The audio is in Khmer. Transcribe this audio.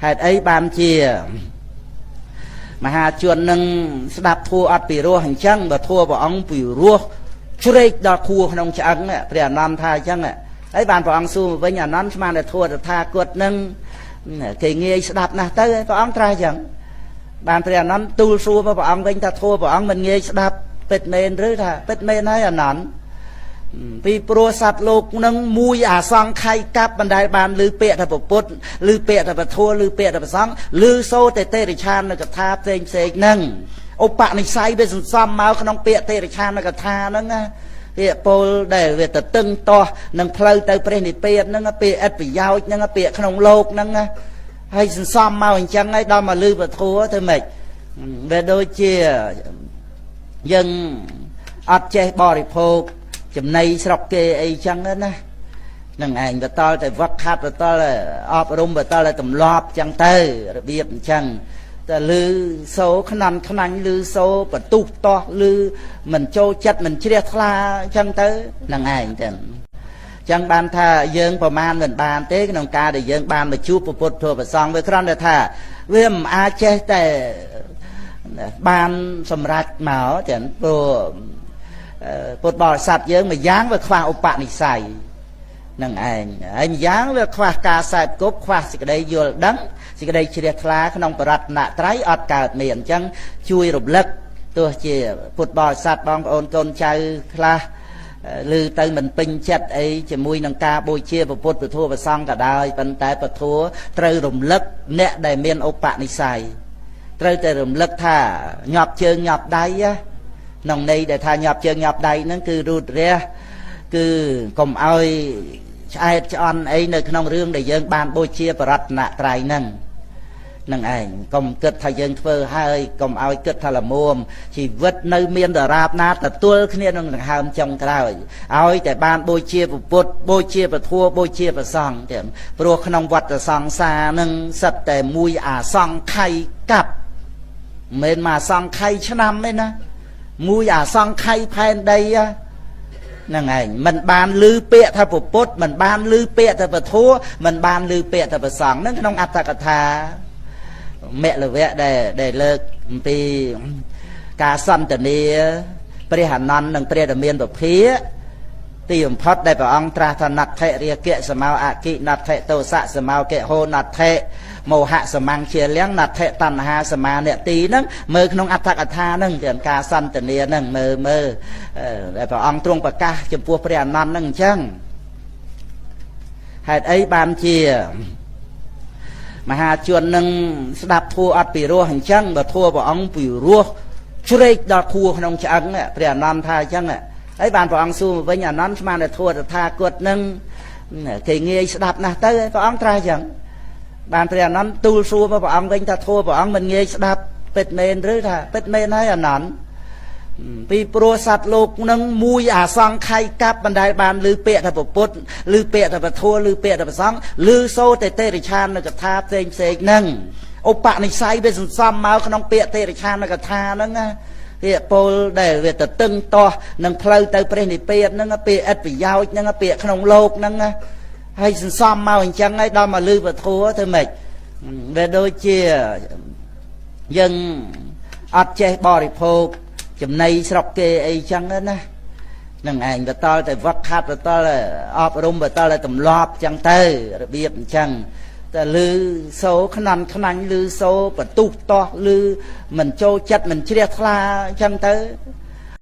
ហេតុអីបានជាមហាជននឹងស្ដាប់ធัวអត់ពីរោះអញ្ចឹងបើធัวព្រះអង្គពីរោះជ្រែកដល់ខួរក្នុងឆ្អឹងព្រះអនន្តថាអញ្ចឹងហើយបានព្រះអង្គសួរមកវិញអនន្តស្មានតែធัวតថាគតនឹងគេងាយស្ដាប់ណាស់ទៅព្រះអង្គត្រាស់អញ្ចឹងបានព្រះអនន្តទូលសួរមកព្រះអង្គវិញថាធัวព្រះអង្គមិនងាយស្ដាប់ពិតមែនឬថាពិតមែនហើយអនន្តពីព្រោះសត្វលោកនឹងមួយអាសង្ខ័យកាប់មិនដែលបានឮពាក្យថាពុទ្ធឮពាក្យថាពធឮពាក្យថាប្រសង្ឃឮសូរតែទេរិឆានកថាផ្សេងផ្សេងហ្នឹងឧបនិស្ស័យវាសន្សំមកក្នុងពាក្យទេរិឆានកថាហ្នឹងណាពាក្យពោលដែលវាទៅតឹងតោះនឹងផ្លូវទៅព្រះនិព្វានហ្នឹងពាក្យឥតប្រយោជន៍ហ្នឹងពាក្យក្នុងលោកហ្នឹងហើយសន្សំមកអញ្ចឹងហើយដល់មកឮពធធ្វើម៉េចវាដូចជាយើងអត់ចេះបរិភោគចំណីស្រុកគេអីចឹងណានឹងឯងបតល់តែវឹកខាត់បតល់អប់រំបតល់តែទម្លាប់ចឹងទៅរបៀបអញ្ចឹងតែលឺសូខ្នន់ខ្នាញ់លឺសូបន្ទុះតោះលឺមិនចូលចិត្តមិនជ្រះថ្លាអញ្ចឹងទៅនឹងឯងចឹងចឹងបានថាយើងប្រមាណមិនបានទេក្នុងការដែលយើងបានមកជួបពុទ្ធធម៌ប្រសង្ឃវាគ្រាន់តែថាវាមិនអាចចេះតែបានសម្រេចមកចឹងព្រោះពុទ្ធបរិស័ទយើងមួយយ៉ាងវាខ្វះឧបនិស្ស័យនឹងឯងហើយម្យ៉ាងវាខ្វះការសែបគប់ខ្វះសេចក្តីយល់ដឹងសេចក្តីជ្រះថ្លាក្នុងបរតនត្រ័យអត់កើតមានអញ្ចឹងជួយរំលឹកទោះជាពុទ្ធបរិស័ទបងប្អូនកូនចៅខ្លះឬទៅមិនពេញចិត្តអីជាមួយនឹងការបូជាពុទ្ធពធប្រសង្ឃក៏ដោយប៉ុន្តែពធត្រូវរំលឹកអ្នកដែលមានឧបនិស្ស័យត្រូវតែរំលឹកថាញាប់ជើងញាប់ដៃក្នុងន័យដែលថាញាប់ជើងញាប់ដៃហ្នឹងគឺរូតរះគឺកុំឲ្យឆ្អែតឆ្អន់អីនៅក្នុងរឿងដែលយើងបានបូជាបរតនត្រ័យហ្នឹងនឹងឯងកុំគិតថាយើងធ្វើហើយកុំឲ្យគិតថាល្មមជីវិតនៅមានដរាបណាទទួលគ្នានឹងដង្ហើមចុងក្រោយឲ្យតែបានបូជាពុទ្ធបូជាពធបូជាប្រសង្ឃទៀតព្រោះក្នុងវត្តសង្សារនឹងសិតតែមួយអាសង្ខ័យកាប់មិនមែនមកសង្ខ័យឆ្នាំទេណាមួយអាសង្ខ័យផែនដីហ្នឹងឯងមិនបានឮពាក្យថាពុទ្ធមិនបានឮពាក្យថាពធមិនបានឮពាក្យថាប្រសង្ឃហ្នឹងក្នុងអត្ថកថាមលវៈដែលលើកអំពីការសន្ទនាព្រះអនន្តនិងព្រះរាមាពភាទីបំផុតដែលព្រះអង្គត្រាស់ថាណដ្ឋិរាគៈសមោអគិណដ្ឋិទោសៈសមោកិហោណដ្ឋិមោហៈសមង្ជាលៀងណដ្ឋិតណ្ហាសមានទីហ្នឹងមើលក្នុងអត្ថកថាហ្នឹងទាំងការសន្ទនាហ្នឹងមើលមើលដែលព្រះអង្គទ្រង់ប្រកាសចំពោះព្រះអនន្តហ្នឹងអញ្ចឹងហេតុអីបានជាមហាជននឹងស្ដាប់ធัวអត់ពីរោះអញ្ចឹងបើធัวព្រះអង្គពីរោះជ្រែកដល់ខួរក្នុងឆ្អឹងព្រះអនន្តថាអញ្ចឹងហើយបានព្រះអង្គសួរមកវិញអនន្តស្មានតែធัวតថាគតនឹងគេងាយស្ដាប់ណាស់ទៅព្រះអង្គត្រាស់អញ្ចឹងបានព្រះអនន្តទូលសួរមកព្រះអង្គវិញថាធัวព្រះអង្គមិនងាយស្ដាប់ពិតមែនឬថាពិតមែនហើយអនន្តពីព្រោះសត្វលោកនឹងមួយអាសង្ខ័យកាប់មិនដែលបានឮពាក្យថាពុទ្ធឮពាក្យថាពធឮពាក្យថាប្រសង្ឃឮសូរតែទេរិឆានកថាផ្សេងផ្សេងហ្នឹងឧបនិស្ស័យវាសន្សំមកក្នុងពាក្យទេរិឆានកថាហ្នឹងណាពាក្យពោលដែលវាទៅតឹងតោះនឹងផ្លូវទៅព្រះនិព្វានហ្នឹងពាក្យឥតប្រយោជន៍ហ្នឹងពាក្យក្នុងលោកហ្នឹងហើយសន្សំមកអញ្ចឹងហើយដល់មកឮពធធ្វើម៉េចវាដូចជាយើងអត់ចេះបរិភោគចំណីស្រុកគេអីចឹងណានឹងឯងបតល់តែវឹកខាត់បតល់អប់រំបតល់តែទម្លាប់ចឹងទៅរបៀបអញ្ចឹងតែឮសូខ្នន់ខ្នាញ់ឮសូបន្ទុះតោះឮមិនចូលចិត្តមិនជ្រះថ្លាអញ្ចឹងទៅ